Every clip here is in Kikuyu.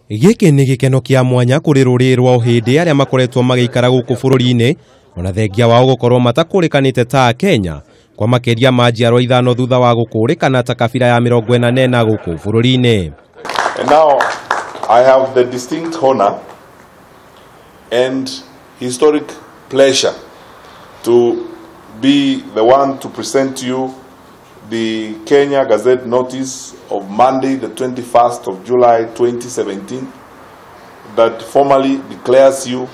Gĩkĩ nĩ gĩkeno kĩa mwanya kũrĩ rũrĩrĩ rwa ũhĩndĩ arĩa makoretwo magĩikara gũkũ bũrũri-inĩ ona thengia wao gũkorwo matakũrĩkanĩte ta Kenya kwa makĩria ma njiarwa 5 thutha wa gũkũrĩkana ta kabira ya 44 gũkũ bũrũri-inĩ. And now I have the distinct honor and historic pleasure to be the one to present to you the Kenya Gazette notice of Monday, the 21st of July 2017, that formally declares you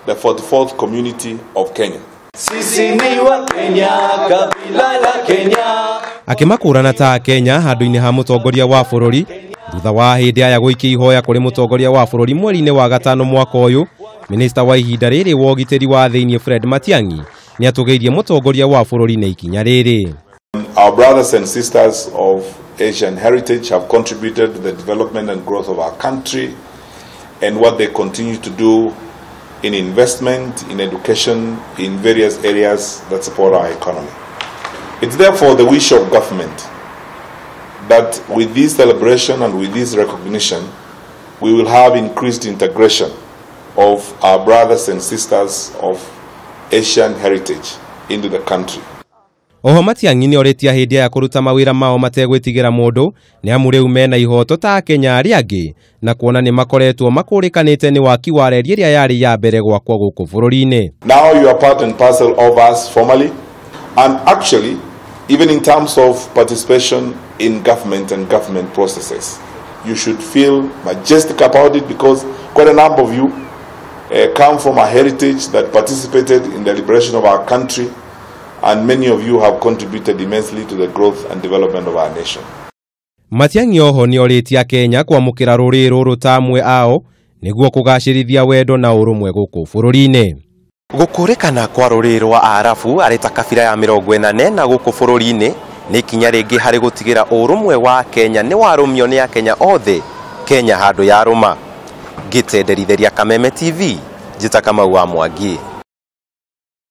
the 44th community of Kenya. Sisi ni wa Kenya, kabila la Kenya. Akimakũrana ta Kenya handũ-inĩ ha mũtongoria wa bũrũri thutha wa hĩndĩ aya gũikia ihoya kũrĩ mũtongoria wa bũrũri mweri-inĩ wa gatano mwaka ũyũ, minista wa ihinda rĩrĩ wa ũgitĩri wa thĩinĩ Fred Matiang'i nĩatũgĩirie mũtongoria wa bũrũri na ikinya rĩrĩ. Our brothers and sisters of Asian heritage have contributed to the development and growth of our country, and what they continue to do in investment, in education, in various areas that support our economy. It's therefore the wish of government that with this celebration and with this recognition, we will have increased integration of our brothers and sisters of Asian heritage into the country. Oho Matiang'i nĩorĩtie hĩndĩ aya kũruta mawĩra mao mategwĩtigĩra mũndũ nĩ amu rĩu mena ihoto ta Kenya arĩa angĩ na kuona nĩ makoretwo makũrĩkanĩte nĩ waki wa reri ĩrĩa yarĩ ya mbere gwakwo gũkũ bũrũri-inĩ. Now you are part and parcel of us formally, and actually even in terms of participation in government and government processes. You should feel majestic about it, because quite a number of you come from a heritage that participated in the liberation of our country, and many of you have contributed immensely to the growth and development of our nation. Matiang'i oho nĩorĩtie Kenya kwamũkĩra rũrĩrĩ rũrũ ta amwe ao nĩguo kũgacĩrithia wendo na ũrũmwe gũkũ bũrũri-inĩ. Gũkũrĩkana kwa rũrĩrĩ rwa Arabu arĩ ta kabira ya 44 na gũkũ bũrũri-inĩ nĩ ikinya rĩngĩ harĩ gũtigĩra ũrũmwe wa Kenya nĩ warũmio nĩ Akenya othe Kenya handũ yarũma. Ngĩtenderitharia Kameme TV, njĩta Kamau wa Mwangi.